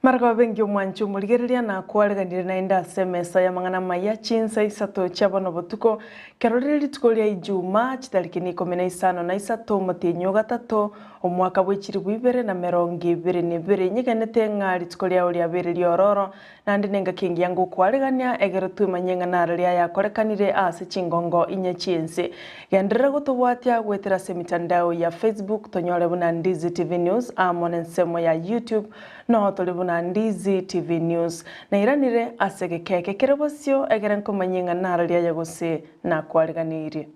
Maraka babengi omwancho omorigereria na kwareganire naende ase emesa y'amang'ana amaya chinsa isato chia bono botuko, kero rire rituko ria Ijumaa chitariki ni ikomi na isano na isato omotienyi o gatato omwaka bwe chilifu ibere na merongo ebere na ebere. Nyegenete ng'a rituko riao riabeire riororo Naende nengaki engiya ngokwaregania, ekero twemanyie ng'a naro riaya akorekanire ase chingongo inye chi'ense. Genderera gotobwatia goetera ase emitandao ya Facebook tonyore buna Ndizi TV News amo nensemo ya YouTube noo tore buna Ndizi TV News. Nairanire ase egeka eke kere bosio ekere nkomanyie ng'a naro riaya gose nakwareganeirie.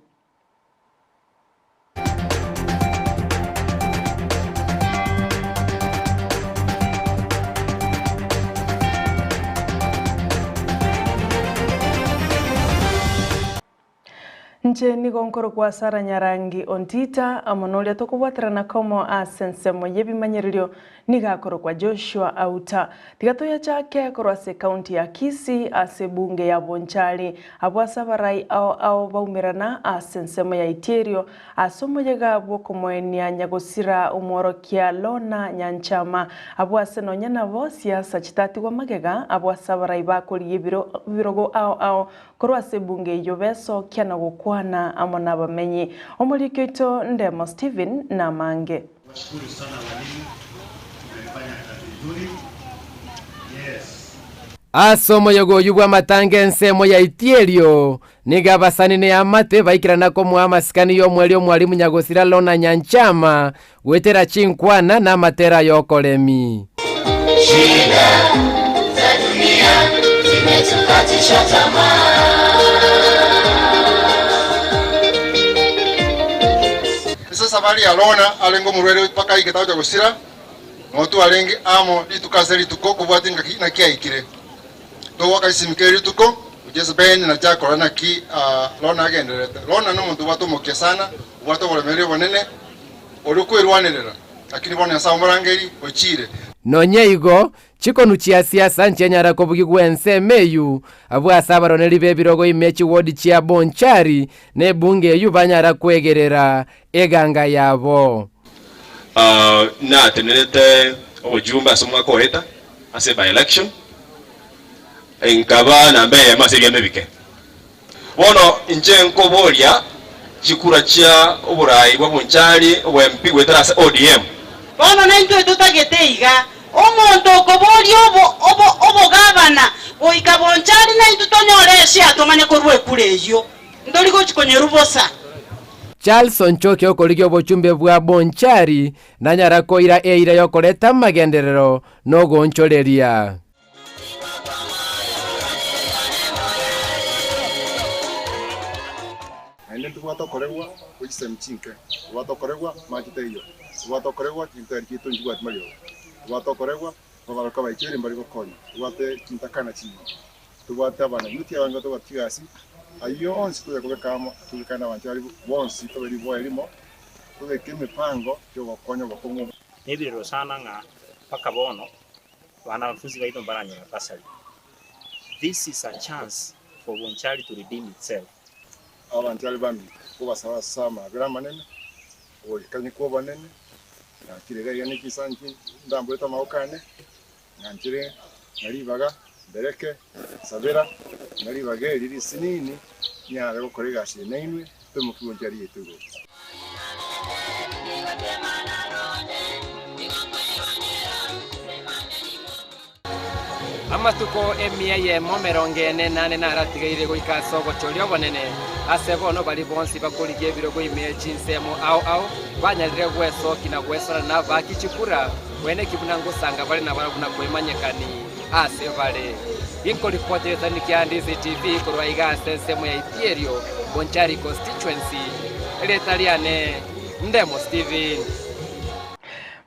Inche nigo nkorokwa Sarah Nyarangi Ontita, amo noria tokobwaterana komo ase ensemo y'ebimanyererio Nigo akorokwa Joshua Auta. Tiga toyachake korwa ase ekaunti ya Kisii ase ebunge ya Bonchari, abwo ase abarai ao ao baumerana ase ensemo ya Itierio ase omoyega bw'okomoenia nyagosira omworokia Lorna Nyanchama. Abwo ase nonya nabo siasa chitatigwa magega abwo ase abarai bakorigia ebirogo ao ao korwa ase ebunge eyio besokia na gokwana amo nabamenyi. Omoriki oito Ndemo Stephen namange. Washukuru sana walimu, mmefanya kazi nzuri. Yes. Ase omoyega oyio bw'amatanga ensemo ya Itierio, nigo abasani na eamate baikerana komoa amasikani y'omweri omwalimu nyagosira Lorna Nyanchama goetera chinkwana na amatera y'okoremi. Shida za dunia zimetukatisha tamaa. Ase esabari ya Lona arenge omorwaire mpaka aikete agocha gosira, nabo twarenge amo rituko ase rituko kobwatia engaki naki aikire. Togoaka chisimi kera rituko, gochia Spain na chiakora naki Lona agendererete. Lona nomonto obwate omokia sana, obwate oboremereria obonene, oria okwerwanerera, lakini bono Nyasae omorangeri ochiire. Nonya igo, Chikonu chia siasa nchianyara kobugigwa ensemo eyio, abwo ase abaroneri b'ebirogo ime chiwodi chia Bonchari na ebunge eyio banyara kwegerera eganga yabo. Natenerete obojumbe ase omwaka oeta ase by election, nkaba namba eyemo ase ebiama ebike. Bono inche nkoboria chikura chia oborai bwa Bonchari obwa MP goetera ase ODM. Bono naintwe totagete iga, omonto okoboria obogavana goika Bonchari naintwe tonyore eshare tomanye korwa ekura eyio, ntori gochi konyerwa bosa. Charles Onchoke okorigia obochumbe bwa Bonchari nanyara koira eira yokoreta amagenderero na ogoonchoreria. Naende ntobwate okoregwa gwe chisemi chinke, ntobwate okoregwa amache taiyo, ntobwate okoregwa chintweri chiaito nchibwati mariogo, ntobwate okoregwa abaroka baichoire mbari gokonya, ntobwate chintakana chinyinge, ntobwate abana youth abange batobwati chigasi, ayio onsi tonya kobeka amo tobekane na abanto aria bonsi tobe riboa erimo, tobeke emepango yogokonya obokong'u. Nebirero sana ng'a mpaka bono Wanafunzi baito mbaranyore bursary. This is a chance for Bonchari to redeem itself. Abanto aria bamino kobasaba ase amabera amanene, ogoikania kw'obonene, ng'akire iga iga ne chinsanchi ndamborete amaboko ane, ng'anchire ng'a ribaga mbereke, nsabera ng'a ribaga eri risinini nyare gokora egasi eye nainwe, toimokie Bonchari yaito igoro. Amatuko emia eyemo emerongo ene nane naratigaire goika ase ogochoria obonene, ase bono baria bonsi bakorigia ebirogo ime chinsemo ao ao banyarire gwesokia na gwesora nabaki chikura, bweneki buna ngosanga bare nabarabwo na kwemanyekani ase bare. Inkoripotera esanduki kia Ndizi TV korwa iga ase ensemo ya Itierio, Bonchari Constituency, erieta riane Ndemo Steven.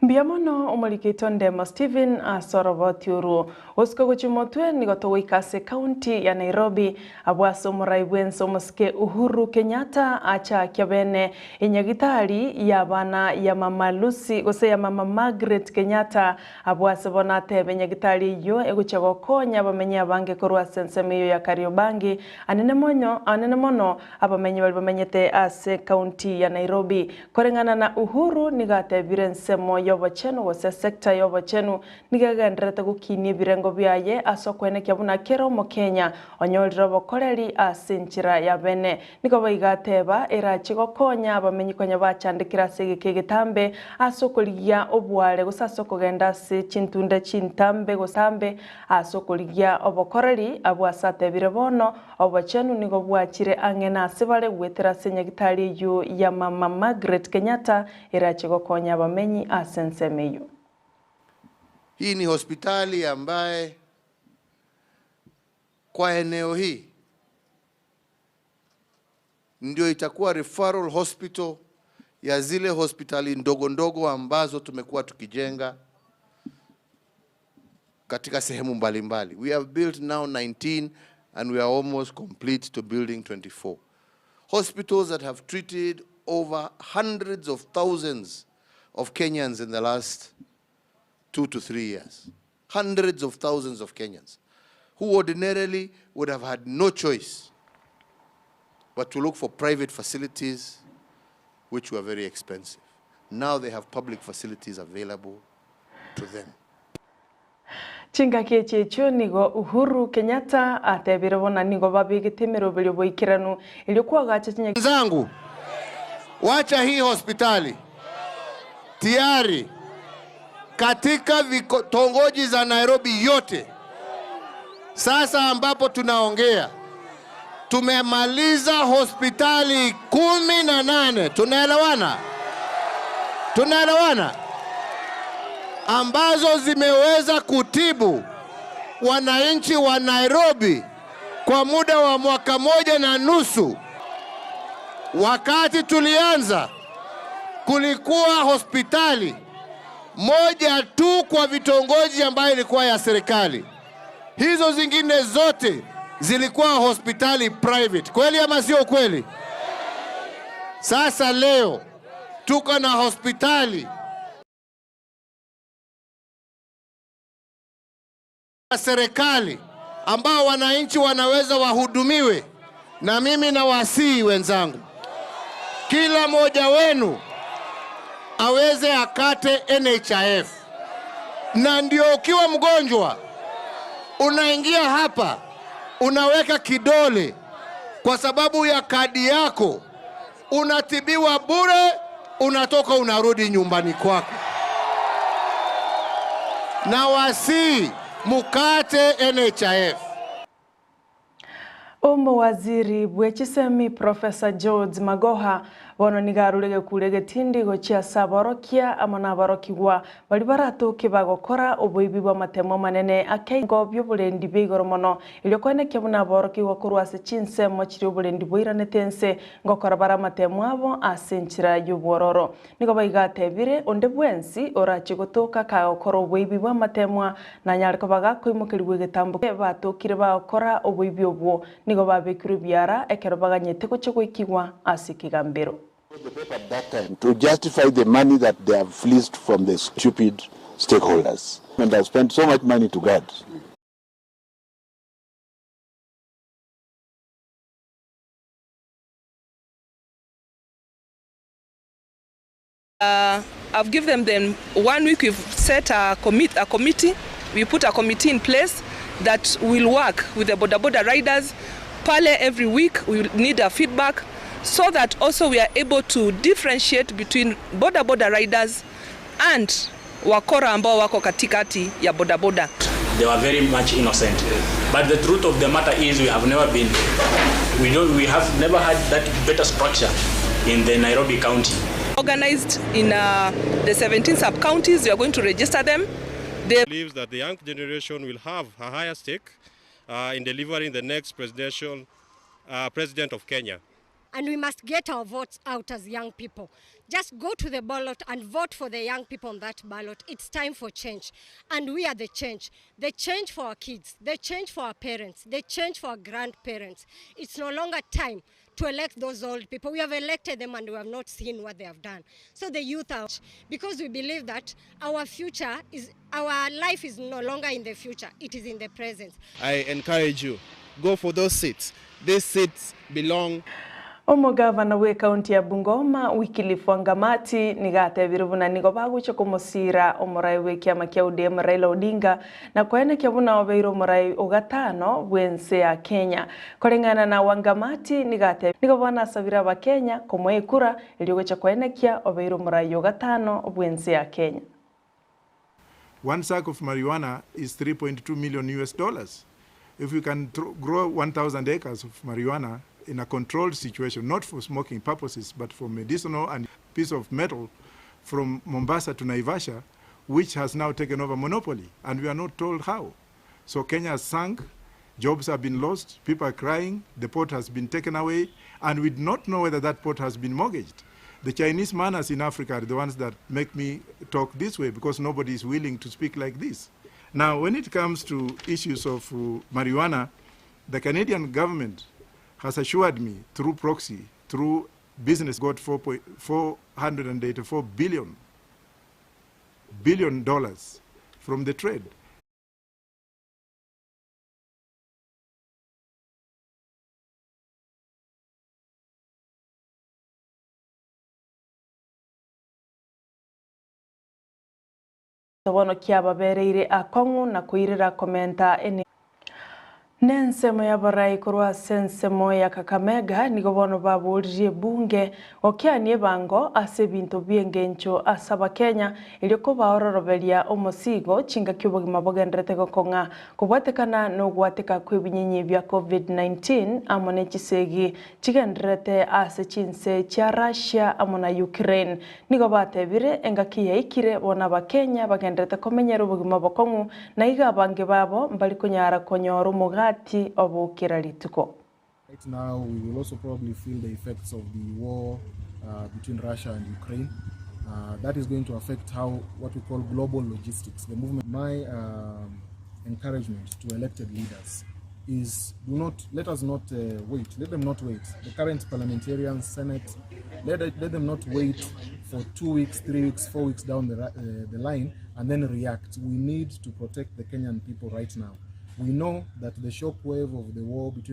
Mbuya mono omoriki oito Ndemo Stephen ase oroboti orwo. Gosika gochia motwe nigo togoika ase ekaunti ya Nairobi abwo ase omorai bwense omosike Uhuru Kenyatta achakia bene enyagitari y'abana ya mama Lucy gose ya mama Margaret Kenyatta Abwo ase bono atebe nyagitari eyio egochia gokonya abamenyi abange korwa ase ensemo eyio ya Kariobangi, anene monyo anene mono abamenyi baria bamenyete ase ekaunti ya Nairobi. Koreng'ana na Uhuru nigo atebire ensemo yo. biobochenu gose sector y'obochenu nigo egendererete gokinia ebirengo biaye ase okoenekia buna kera omokenya onyorire obokoreri ase enchera ya bene. Nigo boigo ateba erache gokonya abamenyi konya bachandekire ase egeka egetambe ase okorigia oboare gose ase okogenda ase chintunda chintambe gose ambe ase okorigia obokoreri abwo ase atebire bono obochenu nigo bwachire ang'e nase bare goetera ase nyagitari eyio ya mama Margaret Kenyatta erache gokonya abamenyi ase ensemo eyio. Hii ni hospitali ambaye kwa eneo hii ndio itakuwa referral hospital ya zile hospitali ndogo ndogo ambazo tumekuwa tukijenga katika sehemu mbalimbali. We have built now 19 and we are almost complete to building 24. Hospitals that have treated over hundreds of thousands of Kenyans in the last 2 to 3 years. Hundreds of thousands of Kenyans who ordinarily would have had no choice but to look for private facilities which were very expensive. Now they have public facilities available to them. Chingaki echi echio nigo Uhuru Kenyatta atebire buna nigo babegete emeroberio boikeranu erio koagacha chinyagi. Wenzangu, wacha hii hospitali tayari katika vitongoji za Nairobi yote. Sasa ambapo tunaongea tumemaliza hospitali 18. Tunaelewana? Tunaelewana? Ambazo zimeweza kutibu wananchi wa Nairobi kwa muda wa mwaka moja na nusu. Wakati tulianza kulikuwa hospitali moja tu kwa vitongoji ambayo ilikuwa ya serikali. Hizo zingine zote zilikuwa hospitali private. Kweli ama sio kweli? Sasa leo tuko na hospitali ya serikali ambao wananchi wanaweza wahudumiwe. Na mimi nawasihi wenzangu, kila mmoja wenu aweze akate NHIF, na ndio ukiwa mgonjwa unaingia hapa unaweka kidole kwa sababu ya kadi yako, unatibiwa bure, unatoka unarudi nyumbani kwako. Na wasi mukate NHIF. Omowaziri bw'echisemi Professor George Magoha bono nigo arure gekure getindi gochia ase aborokia amo na aborokigwa bari baratoke bagokora oboibi bwa amatemo amanene akeingo bioborendi bia igoro mono erio koenekia buna aborokigwa korwa ase chinsemo chiri oborendi boiranete ense ngokora bare amatemo abo ase enchera ya obwororo. Nigo baigatebire onde bwensi orache gotoka kagokora oboibi bwa amatemwa nanyare koba gakoimokerigwa egetambo batokire bagokora oboibi obwo nigo babekirwe ebiara ekero baganyete gochia goikigwa ase ekegambero. To justify the money that they have fleeced from the stupid stakeholders. And have spent so much money to guard. I've given them 1 week. We've set a committee. We put a committee in place that will work with the boda boda riders. Pale every week we will need a feedback so that also we are able to differentiate between boda boda riders and wakora ambao wako katikati ya boda boda. They were very much innocent. But the truth of the matter is we have never been, we don't, we have never had that better structure in the Nairobi County. Organized in the 17 sub-counties, we are going to register them. They believes that the young generation will have a higher stake in delivering the next presidential president of Kenya. And we must get our votes out as young people. Just go to the ballot and vote for the young people on that ballot. It's time for change. And we are the change. The change for our kids, the change for our parents, the change for our grandparents. It's no longer time to elect those old people. We have elected them and we have not seen what they have done. So the youth are, because we believe that our future is, our life is no longer in the future, it is in the present. I encourage you, go for those seats. These seats belong. Omogavana bwe ekaunti ya Bungoma, Wycliffe Wangamati, nigo atebire buna nigo bagochia komosira omorai bw'ekiama kia ODM Raila Odinga na koenekia buna obeire omorai o gatano bw'ense ya Kenya. Koreng'ana na Wangamati nigo atebire nigo bono asabire abakenya komoa ekura erio gochia koenekia obeire omorai o gatano bw'ense ya Kenya. One sack of marijuana is 3.2 million US dollars. If we can grow 1,000 acres of marijuana in a controlled situation, not for smoking purposes, but for medicinal and piece of metal from Mombasa to Naivasha, which has now taken over monopoly, and we are not told how. So Kenya has sunk, jobs have been lost, people are crying, the port has been taken away, and we do not know whether that port has been mortgaged. The Chinese manners in Africa are the ones that make me talk this way because nobody is willing to speak like this. Now, when it comes to issues of uh, marijuana, the Canadian government has assured me through proxy, through business, got 484 billion, billion dollars from the trade. Bono kiababereire akong'u na koirera komenta ene Nensemo y'abarai korwa ase ensemo ya Kakamega nigo bono baboririe ebunge gokiania ebango ase ebinto bi'engencho ase abakenya erio kobaororoberia omosigo chingaki obogima bogenderete gokong'a kobwatekana nogwateka kw'ebinyinyi bia Covid-19 amo ne chisegi chigendererete ase chinse chia Russia amo na Ukraine. Nigo batebire engaki yaikire bono abakenya bagenderete komenyera obogima obokong'u na iga abange babo mbari konyara konyora omogati obo kera rituko. Right now, we will also probably feel the effects of the war uh, between Russia and Ukraine. Uh, that is going to affect how what we call global logistics, the movement. My um, encouragement to elected leaders is do not let us not uh, wait. Let them not wait. The current parliamentarians, Senate, let, let them not wait for two weeks, three weeks, four weeks down the, uh, the line and then react. We need to protect the Kenyan people right now. We know that the shock wave of the war between